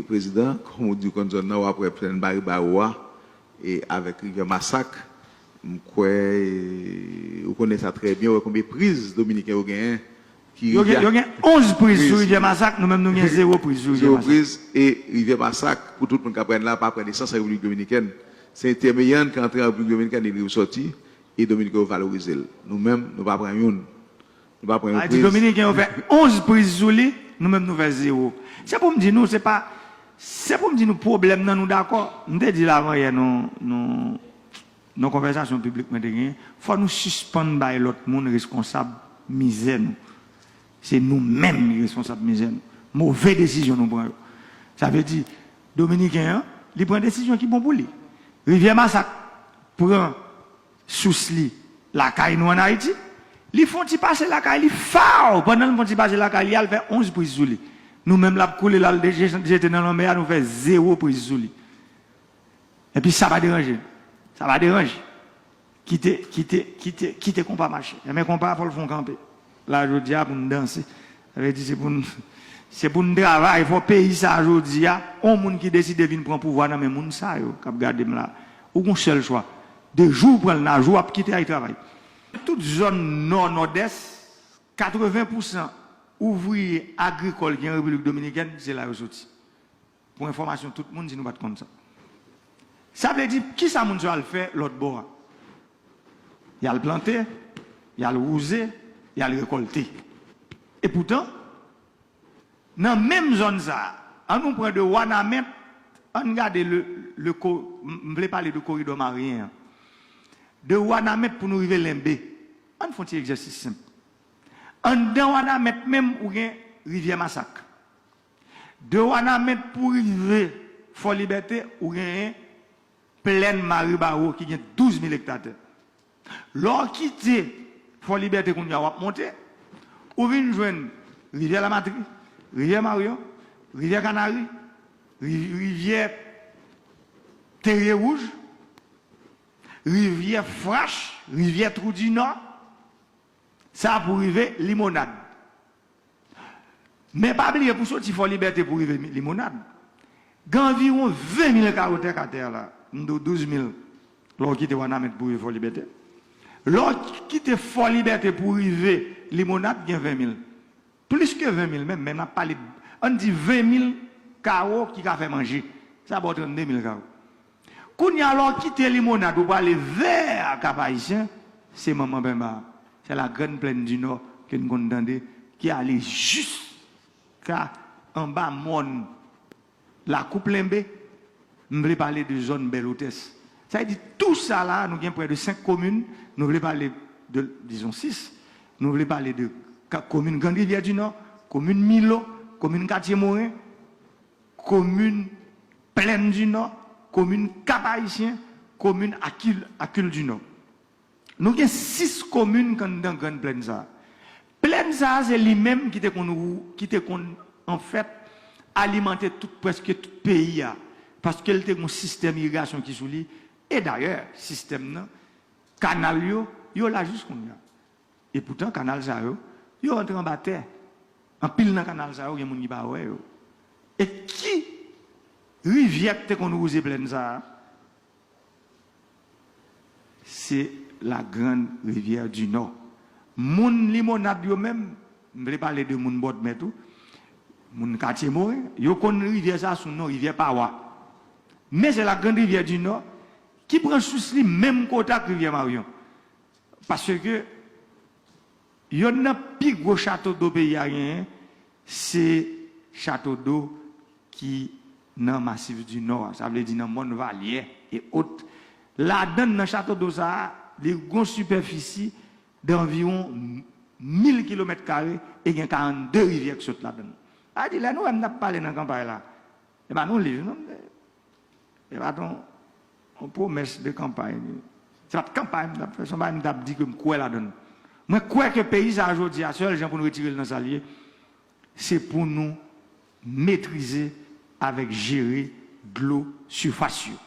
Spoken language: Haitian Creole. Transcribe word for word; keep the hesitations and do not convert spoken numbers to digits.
Prezidan, kòm ou di w konn zòn nan, w ap wè plèn Maribaro a, e avèk Rivyè Masak, m kwè, e, ou konnen sa trè byen, ou wè konbyen priz Dominiken yo genyen, ki Yo gen, rivyè yo gen onz priz sou priz. Rivyè Masak, nou menm nou gen zewo priz sou Rivyè Zewo Masak. Priz, e Rivyè Masak, pou tout moun k ap pran la, pa pran nesans an Repiblik Dominikèn. Se entèmeyan k antre an Repiblik Dominikèn, li rive sòti, e Dominiken yo valorize l. Nou menm, nou pa pran youn. Nou pa pran yon Sa di priz. Dominiken yo fè onz priz sou li, nou menm nou fè zewo. Se pou m di nou, se pa, se pou m di nou pwoblèm nan, nou dakò. M te di l avan yè nan, nan, nan konvèsasyon piblik mwen te genyen, fò nou sispann bay lòt moun reskonsab mizè nou. Se nou menm ki reskonsab mizè nou. Move desizyon nou pran yo. Sa vle di, Dominiken an, li pran desizyon ki bon pou li. Rivyè Masak pran sous li lakay nou ann Ayiti. Li fè yon ti pase lakay li, faw! Pandan l fè yon ti pase lakay li, al fè onz priz sou li. Nou menm l ap koule, l al je-, jete nan lanmè a, nou fè zewo priz sou li. Epi sa pa deranje. Sa pa deranje. Kite, kite, kite, kite konpa mache. Enben konpa fò l fè yon kanpe. La jodi a pou n danse. Sa vle di se pou n, se pou n travay. Fò peyi sa a jodi a, yon moun ki deside vin pran pouvwa nan men moun sa yo k ap gade m la. Ou gon sèl chwa. De jou w pran l nan jou w ap kite al travay. Tout zòn nò, nòdès, katreven pousan ouvriye agrikòl ki an Repiblik Dominikèn, se la yo soti. Pou enfòmasyon tout moun, si nou pa t konn sa. Sa vle di, kisa moun sa yo al fè lòt bò a? Y al plante, y al wouze, y al rekòlte. Epoutan, nan menm zòn sa a, ann nou pran de Wanament, ann gade le, le ko-, m, m vle pale de koridò maryen an. De Wanament pou nou rive Lenbe. Ann fè yon ti egzèsis senp. Anndan Wanament menm, ou gen Rivyè Masak. De Wanament pou rive Fò Libète, ou genyen plèn Maribaro ki gen douz mil ekta tè. Lè w kite Fò Libète kounye a, w ap monte, ou vin jwenn Rivyè Lamatri, Rivyè Maryon, Rivyè Kanari, ri-, Rivyè Terye Wouj, Rivyè Frach, Rivyè Twou di Nò, sa pou rive Limonad. Men pa bliye pou soti Fò Libète pou rive Limonad, gen anviwon ven mil kawo tè k atè a la. M di w douz mil lè w kite Wanament pou rive Fò Libète. Lè w kite Fò Libète pou rive Limonad, gen ven mil. Plis ke ven mil menm, men n ap pale, ann di ven mil kawo ki ka fè manje. Sa ba w trannde mil kawo. Kounye a, lè w kite Limonad, ou prale vè Kap Ayisyen, se Manman Penba. Se la Grande Plaine du Nord ke n konn tande, ki ale jiska anba mòn Lakoup Lenbe. M vle pale de zòn Bèl Otès. Sa vle di, tou sa la, nou gen prè de senk komin, nou vle pale de, dizon sis, nou vle pale de ka-, komin Grand Rivière du Nord, komin Milo, komin Katye Moren, komin Plèn di Nò, komin Kap Ayisyen, komin Akil, Akil di Nò. Nou gen sis komin k anndan Grann Plèn sa a. Plèn sa a, se li menm ki te konn wou-, ki te konn, anfèt, alimante tout, prèske tout peyi a, paske l te gen yon sistèm irigasyon ki sou li. E dayè, sistèm nan, kanal yo, yo la jis kounye a. Epoutan, kanal sa yo, yo antre anba tè. Anpil nan kanal sa yo, gen moun ki pa wè yo. E ki rivyè k te konn wouze plèn sa a? Se la Grande Rivière du Nord. Moun Limonad yo menm, m vle pale de moun Bòdmè tou, moun Katye Moren, yo konn rivyè sa a sou non Rivyè Pawa. Men se la Grande Rivière du Nord ki pran sous li menm kote ak Rivyè Maryon. Paske yonn nan pi gwo chato do peyi a genyen, se chato do ki nan Masif di Nò a, sa vle di nan Mòn Valyè e ot. Ladann nan chato do sa a, li gon sipèfisi danviwon mil kilomèt kare e gen karannde rivyè k sot ladann. Sa vle di, lè nou wè m t ap pale nan kanpay la, e pa nan liv, non, e pa t yon, yon pwomès de kanpay. Se pa t kanpay m t ap fè, se yon bagay m t ap di ke m kwè ladann. Mwen kwè ke peyi sa a jodi a, sèl jan pou n retire l nan sa l ye, se pou nou metrize avèk jere dlo sifas yo.